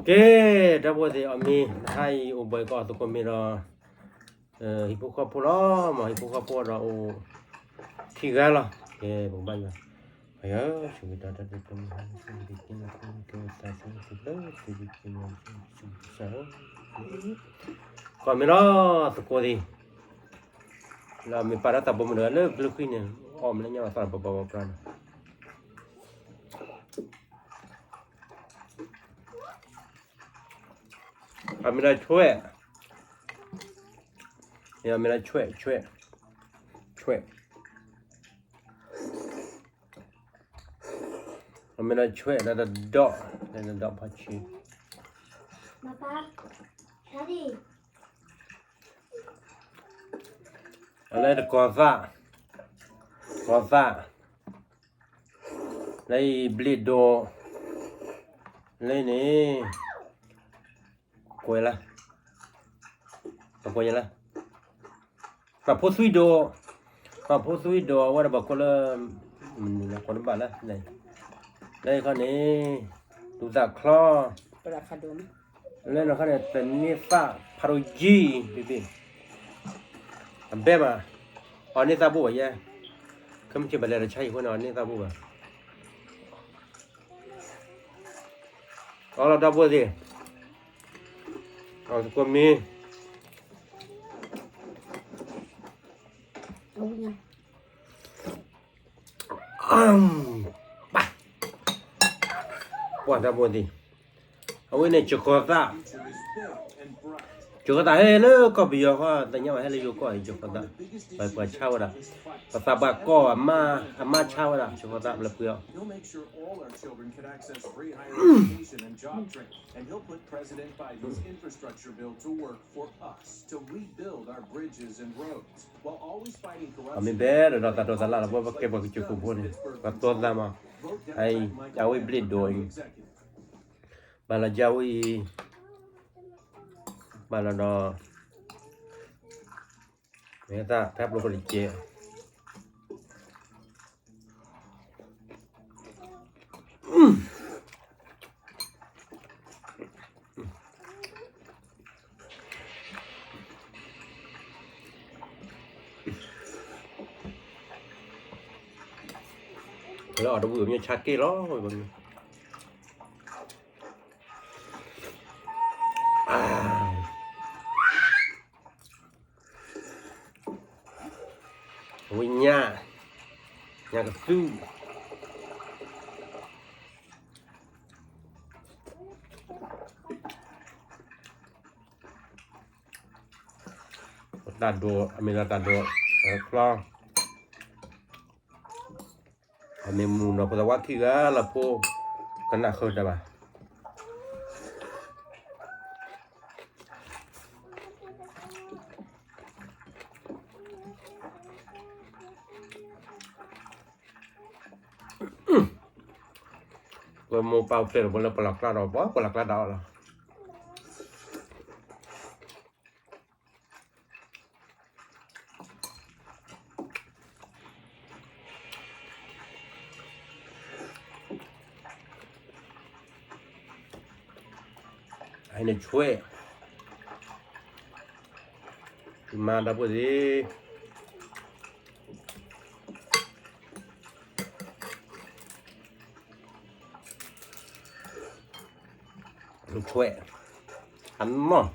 ကဲ, ဒီပုၢ်ဝဲၢ်သ့ၣ် အီၣ်မ့ၤ နဟါအံၤအိၣ်ဘှံးကီးသကိးမ့ၤဒီး ဟံၣ်ဖိဃီဖိလီၤ, မ့ၢ်ဟံၣ်ဖိဃီဖိဒီးအိၣ်ခံဂၤလီၤ. ကဲ, ပကဘၣ်ယွၤ, ပယွၤဆိၣ်ဂ့ၤတၢ်တၢ်တၢ်တၢ်မ့ၢ်ဟါ ဆိၣ်ဂ့ၤက့ၤလီၤ ဆိၣ်ဂ့ၤက့ၤသး ဆိၣ်ဂ့ၤက့ၤဘျၢ ဆိၣ်ဂ့ၤက့ၤမ့ၢ် ဆိၣ်ဂ့ၤက့ၤစၢ်ဧၢ, ကီၢ်မ့ၢ်လီၤ သကိးသ့ၣ်, လၢမ့ၢ်ပာ်ဒီးသးဘိမုၢ်တဂၤလၢဘျုးဃံန့ၣ် အီၣ်မ့ၢ်လၢညါဘၣ်သးပပှၤပှၤပှၤန့ၣ် အမ့ၢ်ဒၣ်ဆွဲၣ်, အမ့ၢ်ဒၣ်ဆွဲၣ်, ဆွဲၣ်, ဆွဲၣ်, အမ့ၢ်ဒၣ်ဆွဲၣ် လၢတဒီး, လၢတဒီးဖးဆံ, အလၢတကီၤသၣ်, ကီၤသၣ်, လၢအံၤဘျ့ၣ်ဒိး, လၢန့ၣ်, ကွဲးလၢ, ကွဲးလၢ, ပှၤဖိသွံဒိး, ပှၤဖိသွံဒိး အဝဲဒၣ်ပှၤကိးလၢ, မနုၤလဲၣ် ကိးတဘၣ်လၢ, လၢခီန့ၣ်, ဒူသၣ်ချီ, လၢနခီန့ၣ် သန့သၣ်ဖးဒိၣ်ယံၤ, အဘဲမး, အီၣ်န့ၢ်သးဘိၣ်ဘၣ်ယဲ, ခဲမုၢ်ဆ့ၣ်ဘၣ်လဲၤတဆါဟံၣ်ဃိန့ၣ် အီၣ်န့ၢ်သးဘိၣ်ဘၣ် အီလီၤဒီပုၢ်ဝဲၢ်သ့ၣ်, အီၣ်သကိးမ့ၤ, ပှၤဒီပုၢ်ဝဲၢ်သ့ၣ်, အဝဲန့ၣ် ကီၤသၣ်, ကီၤသၣ်ဟဲလၢကီၢ်ပယီၤဃီ သ့ၣ်ညါဘၣ်ဟဲလၢယိၤကီၢ်အံၤ ကီၤသၣ်, ပှၤဆါဝဲဒၣ်, ပသးပှၢ်ကီၢ်အမါ, အမါဆါဝဲဒၣ် ကီၤသၣ်လၢပှဲၤအီၤ And he'll put President Biden's infrastructure bill to work for us to rebuild our bridges and roads while always fighting corruption. အမ့ၢ်ဘဲဒီးတၢ်ဒိးသးလၢ်လီၤ ပှၤကဲပှၤကစၢၢ်ခိၣ်ဖိန့ၣ် ပှၤတီသးမး, အဝဲဘျ့ၣ်ဒိးအံၤ, ဘၣ်လီၤယၤဝဲအံၤ, ဘၣ်လီၤဒီး, မ့ၢ်သၣ်ဖဲပျိပလံၤကဲ လၢအီၤတဝံၣ်မ့ၢ်ဆါက့ၣ်လီၤ, ဝံညၣ်, ညၣ်ကသူၣ်, တၢ်ဒိး အမ့ၢ်လၢတၢ်ဒိး, ချီ, အမ့ၢ်မုၢ်နီၢ်ဖိသဝီခံဂၤလၢဖိ, ကနၣ်ဃုတၢ်ဘၣ် ပမိၢ်ပၢ်ဖျဲးလီၤ ပလၢပလီၢ်ကျါဒီး ပှၤပလီၢ်ကျါဒီးလီၤ. အန့ၣ်ဆွဲၣ်, မၤဒီပုၢ်သ့ၣ်, ဆွဲၣ်, အနီၢ် အ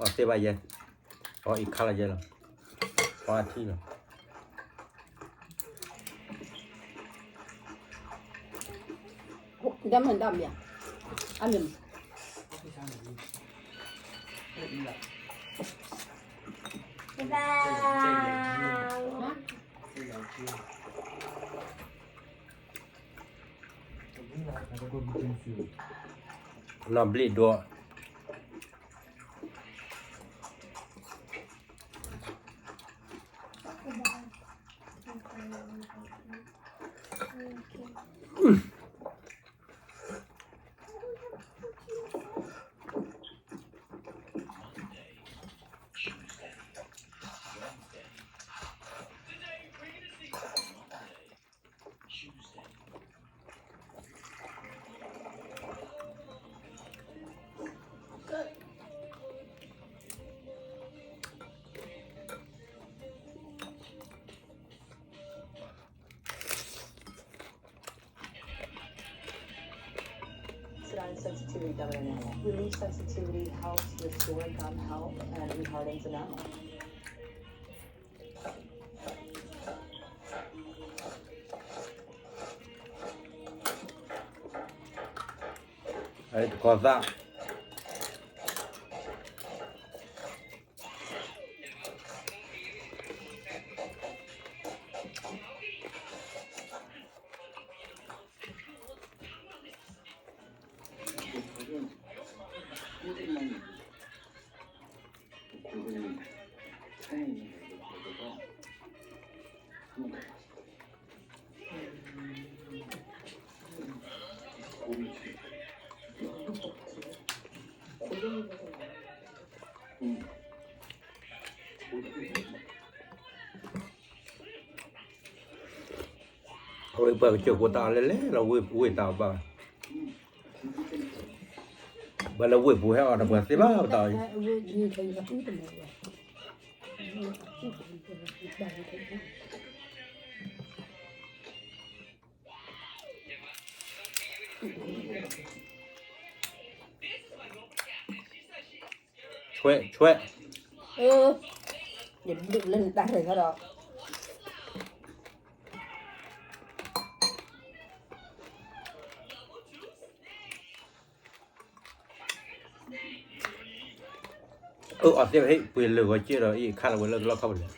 ီၣ်သ့ဘၣ်ယဲ, အီၣ်အံၤခါလီၤယဲလီၤ, အီၣ်အထံလီၤ. နီၢ်ဘျ့ၣ်ဒိး Okay. Sensitivity of an enamel. Relief sensitivity helps restore gum health and rehardens enamel. တခီသၣ် အဝဲပှၤကစၢၢ်ကိးတၢ်အီၤလဲၣ်လဲၣ်လီၤ ဝ့ၢ်တၢ်အီၤဘၣ်, ဘၣ်လၢဝ့ၢ်ပူၤဟဲအီၤဒီးပှၤသ့ဘၣ်ပတၢ်အီၤ ဆွဲဆွဲ, ယဒုးလၢနတၢ်ရဲၣ်ခါဒီး အၢ အီၣ်သ့ဝဲဟ့ၣ်ပှ့ၤလၢဂီၤက့ဒီး အံၤခါလီၤဝဲလၢကလီခီပူၤန့ၣ် ဒ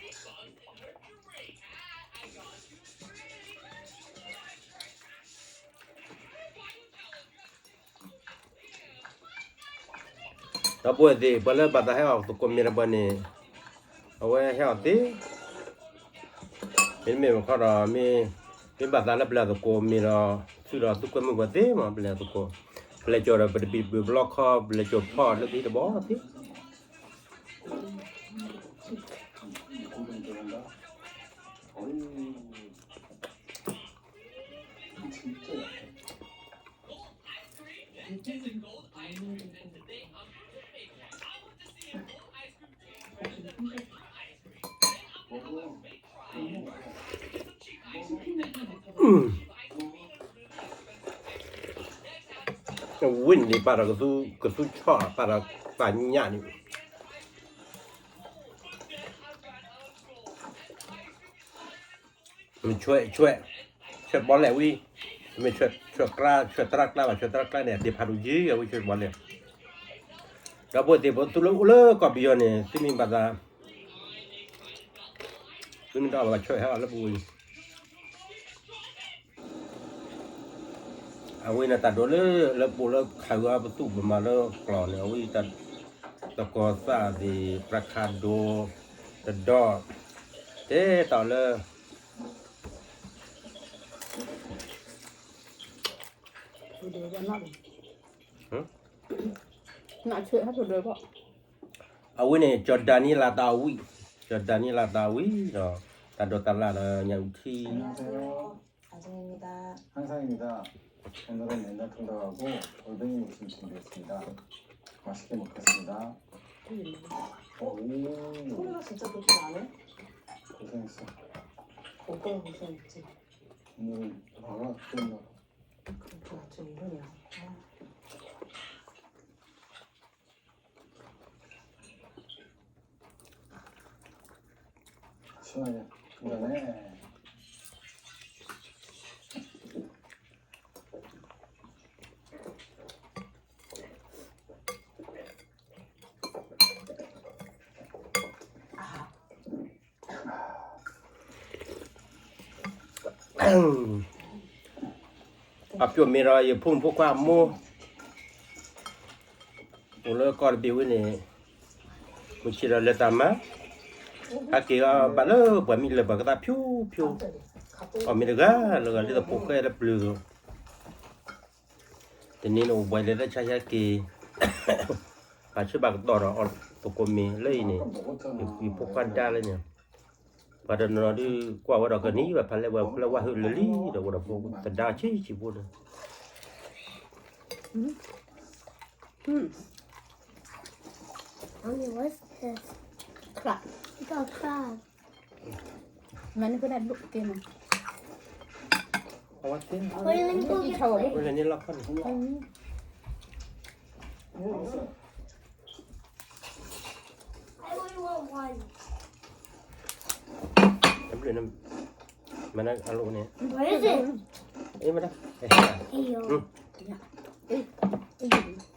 ီပုၢ်ဝဲၢ်သ့ၣ် ပှၤလၢဘၣ်သးဟဲအီၣ်သကိးမ့ၤတဘၣ်န့ၣ် အဝဲဟဲအီၣ်သ့, မ့တမ့ၢ်ဘၣ်ခီဒီး မ့ၢ်ဘၣ်သးလၢပလဲၤအီၣ်သကိးမ့ၤဒီး သုဒီးသုကွဲမုာ်ပှၤသ့မး ပလဲၤအီၣ်သကိး, ပလဲၤကၠီၤဒီးပတဘံၣ်ဘုးဘျီခီ ပလဲၤကၠီၤဖီၣ်လၢကဟံၣ်တဘီသ့ ဝံၣ်န့ၣ် ပာ်ဒီးကသူဆီၣ် ပာ်ဒီးပာ်ညၣ်န့ၣ် မ့ၢ်ဆွဲဆွဲ, ဆွဲဘီလဲၣ်ဝံၤ, မ့ၢ်ဆွဲဆွဲကျါ ဆွဲတရၣ်ကျါဘၣ် ဆွဲတရၣ်ကျါန့ၣ် အဒ့ဖးဒိၣ်ယံၤ အဝံၤဆွဲဘီလဲၣ်, ဒီပုၢ်ဝဲၢ်သ့ၣ် ပသူလၢအိၣ်လၢကီၢ်ပယီၤန့ၣ် သုမ့ၢ်ဘၣ်သး သုမ့ၢ်တအီၣ်ဘၣ်ဆွဲဟဲအီၣ်လၢပူၤအံၤ အဝဲန့ၣ်တၢ်ဒိးလၢ လၢပူၤလၢခးဂၤပသူၣ်ပမၤလၢကျီၢ်န့ၣ် အဝဲတၢ် သကိးသၣ်သ့ၣ် ပြးခးဒိၣ် တဒီ တဲတၢ်လၢ အဝဲန့ၣ် ကၠီၤဒၤနံယ့လးတၢ်အဝံၣ်, ကၠီၤဒၤနံယ့လးတၢ်အဝံၣ်ဒီး တၢ်ဒိးတၢ်လၢ်ဒီးညၣ်အုၣ်ထံ 안녕하세요. 안녕하십니까. 오늘은 엔더کنܕ하고 골뱅이 무침 준비했습니다. 맛있게 먹겠습니다. 음. 어? 오. 소리가 진짜 그렇게 나네? 고생했어. 오빠가 고생했지. 오늘은 나가 끝나. 그렇게 아주 이러냐. 아. 시원하게. 그다음에အပျိၢ်မ့ၢ်ဒီးယဖိမုၣ်ဖိခွါအမိၢ် အိၣ်လၢကီၢ်တဘ့ၣ်ဝဲန့ၣ် မုၢ်ဆ့ၣ်ဒီးလဲၤတၢ်မၤ ဟဲက့ၤအီၤဘၣ်လၢပှၤမံလၢာ်ပှၤကသးဖျိဖျိ အီၣ်မ့ၤတဂၤလၢဂၤလၢသဖိၣ်ဃဲလၢပျၢၤသိး တနံၤန့ၣ်အိၣ်ဘှံးလဲၤသဆါဟဲက့ၤ ပာ်ဆၢဘၣ်ကတီၢ်ဒီးအီၣ်သကိးမ့ၤလၢအံၤန့ၣ် ယဖိခွါဒါလၢန့ၣ် ပှၤတနီၤနီၤဒုးကွၢ်ဝဲဒီးကနံၤဘၣ် ဖးလဲၢ်ဝဲဖဲလဲၢ်ဝဲဟၢလၢာ်လံဒီး ဝဲဒီးဖိသဒါဆံးဆံးဖိန့ၣ် Only what's this? Crab. It's all crab. မၤန့ၢ်ဖိဒၣ်ဒိၣ်ကဲမး အဝဲသ့ၣ် အဝဲန့ၣ်လီၤခီန့ၣ် I only want one. မနုၤအလိၣ်န့ၣ် Where is it? အေးမတၤ Hey, yo.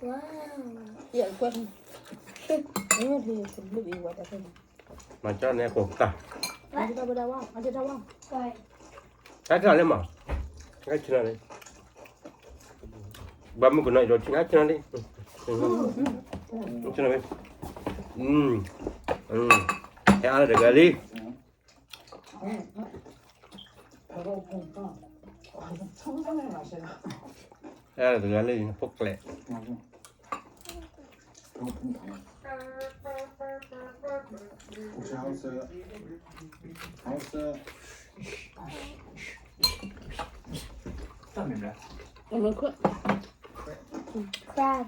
Wow. မၤကၠီန့ၣ်ကိးကတၢ် What? တၢ်ကၢ်လဲၣ်မး ကဲဆနၣ်လံ ဘၣ်မုၢ်ကနီၤအံၤဒီးဆနၣ်ဆနၣ်လံ ဆနၣ်ဝဲ ဟဲအါလၢတဂၤလံ ဟဲအါလၢတဂၤလံ ဖိကျဲး Crab.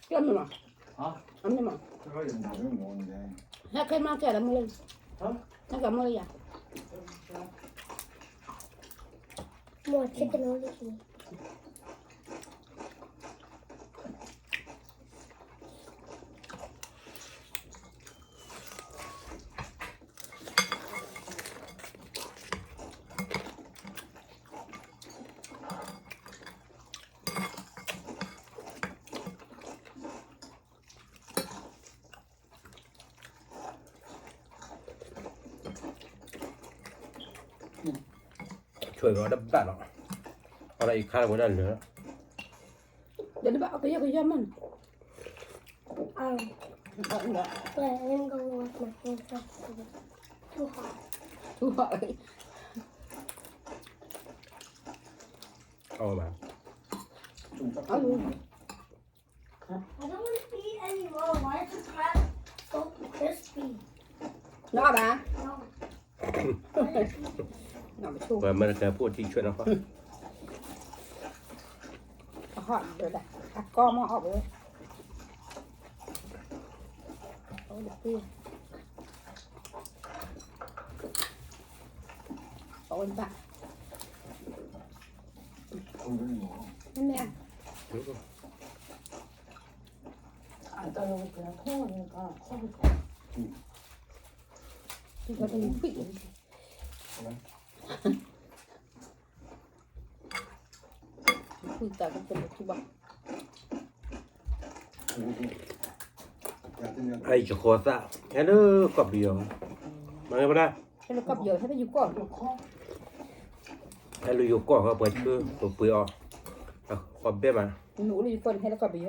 Yummy, mom. Yummy, mom. Hãy kêu má kêu là mua ly. Hãy kêu mua ly à? Mua chicken nugget. Chuối có đập bạ lắm. Ở đây khá là có đợt lửa. Để nó bạ cái gì cái gì mà. Ờ. Ờ, ờ. Wait, I'm gonna go wash my hands first. Too hot. Too hot. Ờ, bà. Ờ. I don't want to eat anymore. Why is the crab so crispy? Nó hả bà? No. Nó mà chua. Và mà cái phô thì chuyện nó khó. Họ rồi đã. À, con mà họ rồi. Ôi, được chưa? Ôi, bạn. Mẹ. Ai, ယဃီသၣ် ဟဲလၢကီၢ်ပယီၤ မၤဝဲဒၣ် ဟဲလၢကီၢ်ပယီၤ ဟဲလၢယိၤကီၢ် ဟဲလၢယိၤကီၢ် ပှၤဆှၢပပှ့ၤအီၤ အဃီဘဲမး နအိၣ်လၢယိၤကီၢ်န့ၣ် ဟဲလၢကီၢ်ပယီၤ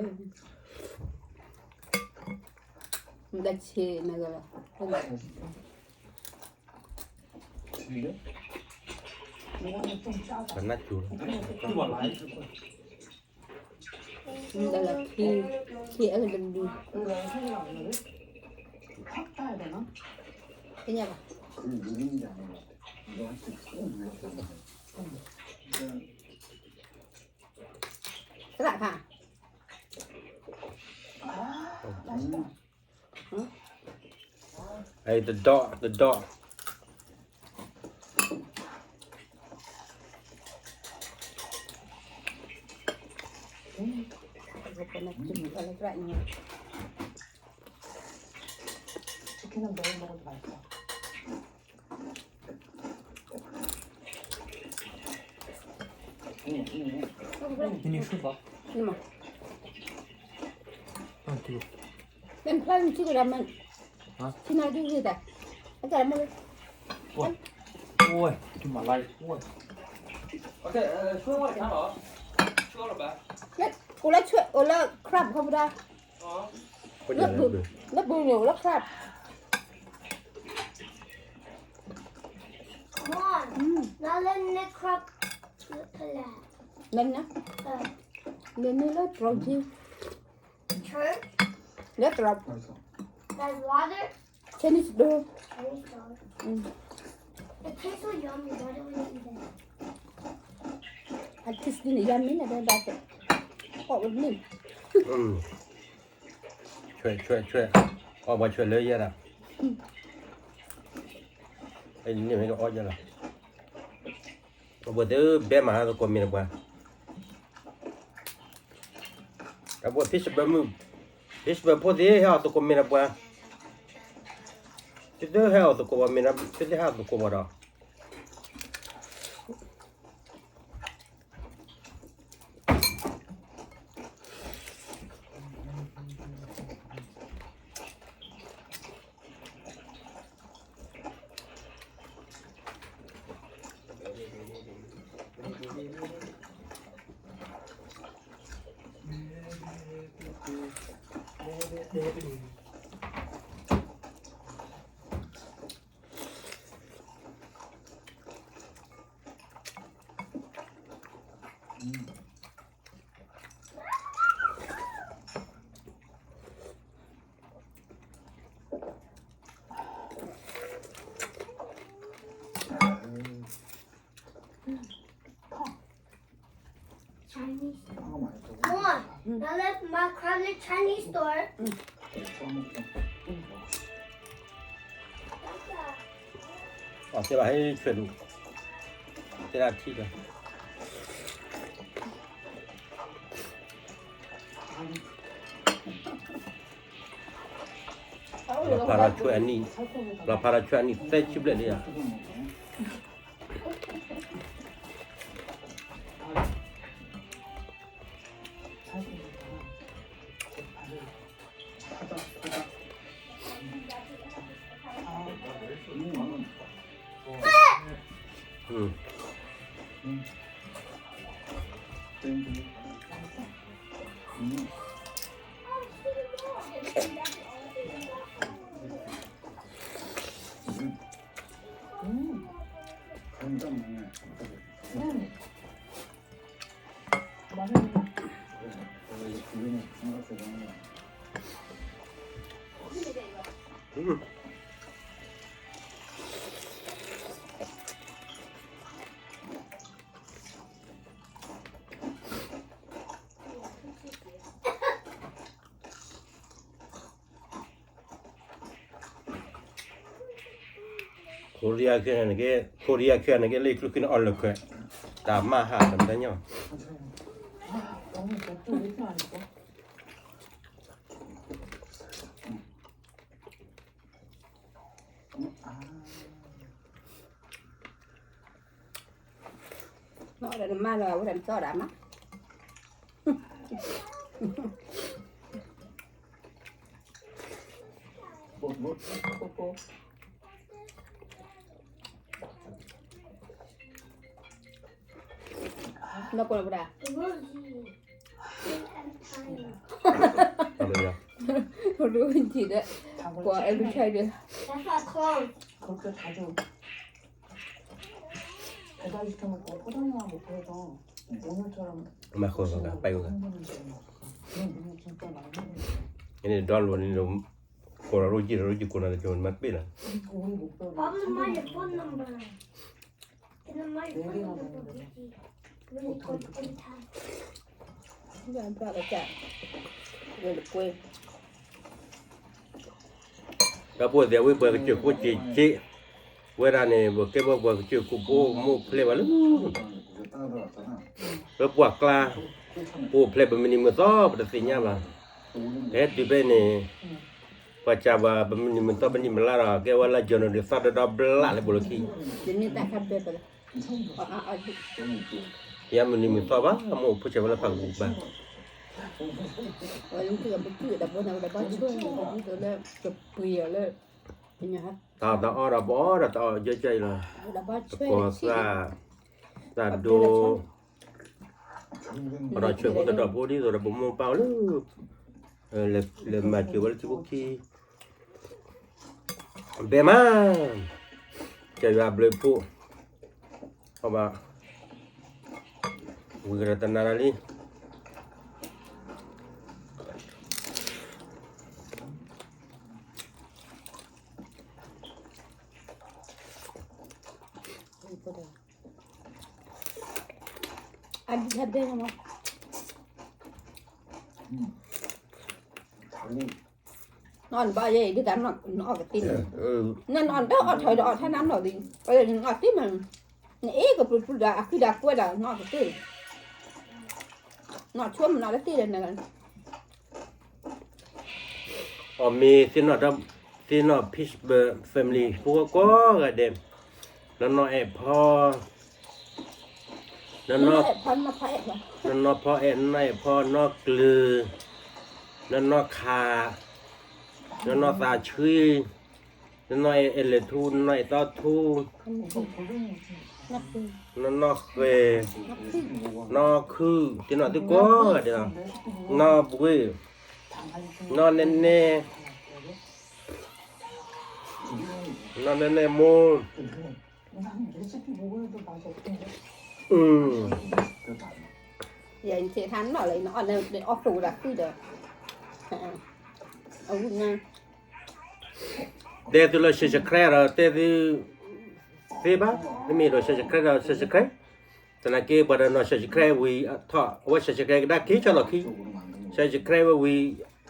မတၤဆ့နဂၤလီၤ ပနၢ်စူၤလီၤ ဒီးလၢခံ ခံအဲၣ်ဒိးဒုး သ့ၣ်ညါဘၣ် သရၣ်ဖး Hey, the dog, the dog. Chicken and boil more rice. Ini suka. Ini mah. Thank you. Then plan to the ramen. Hah? Sina do you that? I got a mother. Ôi, ôi, cái mà lay, ôi. Let, cô lấy chuột, cô lấy crab không ra? Lớp bự, lớp bự nhiều, lớp crab. Mom, nó lên nè crab. Lên nè. Ờ. Lên nè lớp rau chi. Church? Lớp rau. There's water. Chinese door. Chinese door. Mm. It tastes so yummy. Why do we eat it? It tastes yummy, and then that's it. What would mean? Mm. ဆွဲ ဆွဲ ဆွဲ, အီၣ်ပှၤဆွဲလၢယဲဒၣ်, န့ၣ်မ့ၢ်ကအီၣ်ယဲလီၤ, အဝဲသ့ၣ်ဘဲမၤဟးသကိးမ့ၢ်တပှၤ, အဝဲ Facebook မုၣ်, Facebook ဖိသ့ၣ်ဟဲအီၣ်သကိးမ့ၢ်တပှၤ, သုသ့ၣ်ဟဲအီၣ်သကိးဘၣ်မ့ၢ်, သုသ့ၣ်ဟဲအီၣ်သကိးဘၣ်ဒီး Chinese. Oh my God. Mom, now let's my crowded Chinese store. အီၣ်သ့ဘၣ်ဟဲဆွဲးဒူၣ်, သ့ဒၣ်ထံဒီး လီၤဖးဒီးဆွဲအနံၣ်, လီၤဖးဒီးဆွဲအနံၣ်သၢဆံဘျဲၣ်လံဧါ. ခိရံယါခဲန့ၣ်က့, ခိရံယါခဲန့ၣ်က့ လၢကျူခံန့ၣ်အီၣ်လၢာ်ခွဲး, တၢ်မၤဟးတမတညီ. မ့ၢ်ဒီးနမါလီၤ အဝဲဒၣ်နသီၣ်ဒၣ်မး. နီၢ်ကီၢ်လၢပဒၣ် အမ့ၢ်ယါ ရိကံဒီး ကွၢ် every time ဒီး မၤဃီၤဂၤပာ်ဂၤ, အန့ၣ်ဒီလိာ်န့ၣ်ဒီး ကိးဒီးရိကံဒီး ရိကံကိးနၤတကီး နမၤတပ့ၢ်လီၤ. ဒီပုၢ်ဝဲၢ်သ့ၣ် အဝဲပှၤကစၢၢ်ခိၣ်စ့ၢ်ကီး ဝဲဒၣ်န့ၣ် ပကဲပှၤကစၢၢ်ခိၣ်ဖိ မိၢ်ဖျဲးဘၣ်လၢ ပပှၤကျါ ပအိၣ်ဖျဲး ပမုၢ်နံၤမုၢ်သီ ပတသ့ၣ်ညါဘၣ်. ပဟဲတုၤဖဲန့ၣ် ပှၤစံးဘၣ် ပမုၢ်နံၤမုၢ်သီ ပနံၣ်မုၢ်လါဒီး ကဲဝဲလၢ January သီဒီဒီဘျးလၢပူၤလီၢ်ခံ ယမုၢ်နံၤမုၢ်သီဘၣ် မိၢ်အိၣ်ဖိဆဲးဝဲလၢဖးကပူၤဘၣ်. တၢ်အီၣ်တၢ်အီဒီးပအီၣ်ဒီးတၢ်အီၣ်ယဲၢ်ကၢ်အံၤလီၤ. တကိးသၣ် တၢ်ဒိ ပဒီးဆှၢဖိတဒီးဖိဒ်သိးဒီးပမိၢ်ပၢ်အိၣ်လၢ လဲၤမၤစၢၤဝဲလၢထံဖိခံ ဘဲမး ကစၢ်ယွၤအဘျုးအဖှိၣ် အဘၣ် ဝံၤကဒီးတနၤလီၤလံ. အဒံးထီၣ်ဒဲးမး လံ နအီၣ်နဘၣ်ယဲအံၤ ဒ်သိးနအီၣ်ကသ့န့ၣ်, နနအီၣ်တအီၣ်ထီၣ်ဒီးအီၣ်ထဲနမနီၢ်သ့, နအီၣ်သ့မး, နအ့ၣ်ကပျုၤပျုၤဒီးအဃံဒီးကွဲဒီးနအီၣ်ကသ့, နအီၣ်ဆိမနီၢ်တသ့ဒီးန အီၣ်မ့ၤသ့ၣ်နီၣ် သ့ၣ်နီၣ် Pittsburgh family ဖိကိးဂၤဒဲး, နနီၢ်အဲၣ်ဖီ, နနီၢ်ဖီအဲၣ်, နနီၢ်အဲၣ်ဖီ, နီၢ်ကျၢၤ, နနီၢ်ခး, နနီၢ်သးဆှံ, နနီၢ်အဲၣ်လဲၣ်ထူ, နနီၢ်အဲၣ်သီထူ, နနီၢ်ဃဲၤ, နီၢ်ခုၣ်, သ့ၣ်နီၣ်သုကိးဂၤဒဲးလီၤ, နီၢ်ဘှ့ၣ်, နီၢ်နဲနဲ, နီၢ်နဲနဲမိၢ်, တဲသုလၢ subscribe ဒီးတဲသု သ့ဘၣ်, မ့မ့ၢ်ဒီး subscribe ဒီး subscribe, သနာ်က့ပှၤဒီးနီၢ် subscribe ဝံၤ, ထီၣ်အဝဲ subscribe ကဒါက့ၤဆီလီၤခံ, subscribe ဝဲဝံၤ,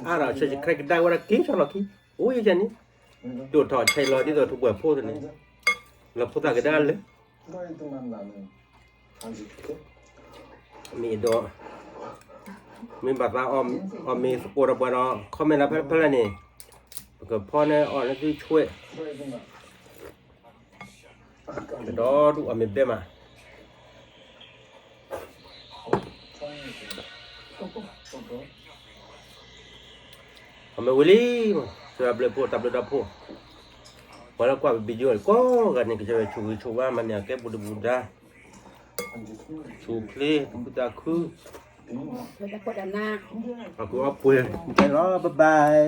အါဒီး subscribe ကဒါဝဲဒၣ်က့ၤဆီလီၤခံ, အိၣ်ယဲန့ၣ်, ဒိၣ်ထီၣ်ဆဲးလီၤဒ်သိးထူးပှဲၤဖိသန့ၣ်, လီၤဖိသၣ်ကဒါလၢ မ့ၢ်ဒီး, မ့ၢ်ဘၣ်သးအီၣ်မ့ၤသကိးဒီးပှၤဒီး comment လၢဖဲလဲၣ်ဖဲလဲၣ်န့ၣ်, ပကဖီန့ၢ်အီၣ်န့ၢ်သုဆွဲၣ်, ကဒီဒူၣ်အီၣ်မ့ၤဘဲမး, အီၣ်မ့ၤဝံၤလံ, သရၣ်ဘျုးဖိ တၢ်ဘျုးတၢ်ဖှိၣ်, ပှၤလၢကွၢ်ပ video ကိးဂၤန့ၣ် ကစၢ်ယွၤဆိၣ်ဂ့ၤဆိၣ်ဝါ မၤန့ၢ်အကဲပူၤဒံးပူၤဒါ, ဆိၣ်ချ့ သူၣ်ခုသးခု, အီၣ်ကူအီပှဲၤ, လီၤ bye bye.